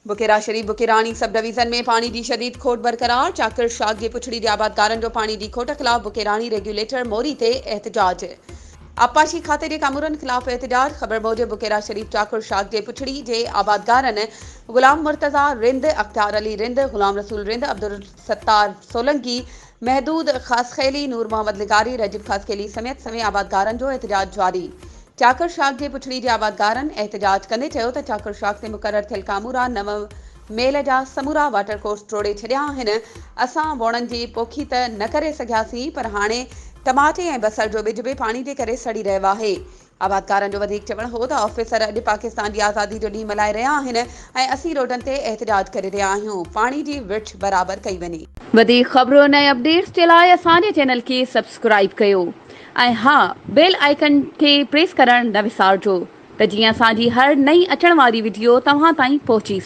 بڪيرا شريف، Bakirani sub division ۾ پاڻي جي شديد کوٽ برقرار، چاڪر شاخ جي پڇڙي جي آبادگارن جو پاڻي جي کوٽ خلاف بڪيراڻي ريگيوليٽر موري تي احتجاج، آبپاشي کاتي جي ڪامورن خلاف احتجاج، خبر موجب بڪيرا شريف چاڪر شاخ جي پڇڙي جي آبادگارن غلام مرتضيٰ رند، اختيار علي رند، غلام رسول رند، عبدالستار سولنگي، محدود خاصخيلي، نور محمد لغاري، رجب خاصخيلي سميت سوين آبادگارن جو احتجاج جاري. چاڪر شاخ جي پڇڙي جي آبادگارن احتجاج ڪندي چيو ته چاڪر شاخ تي مقرر ٿيل ڪامورا نو ميل جا سمورا واٽر ڪورس ٽوڙي ڇڏيا آهن، اسان ووڻن جي پوکي ته نه ڪري سگهياسين پر هاڻي ٽماٽي ۽ بصر جو ٻج به پاڻي جي ڪري سڙي رهيو آهي. آبادگارن جو وڌيڪ چوڻ هو ته آفيسر اڄ پاڪستان جي آزادي جو ڏينهن ملهائي رهيا آهن ۽ اسين روڊن تي احتجاج ڪري رهيا آهيون، پاڻي جي ورڇ برابر ڪئي وڃي. وڌيڪ خبرن ۽ اپڊيٽس جي لاء اسان جي چينل کي سبسڪرائيب ڪيو. ۽ ها بيل آئيڪن کي پريس ڪرڻ نه وسارجو ته جيئن اسان جي هر نئين اچڻ واري وڊيو توهان تائين پهچي.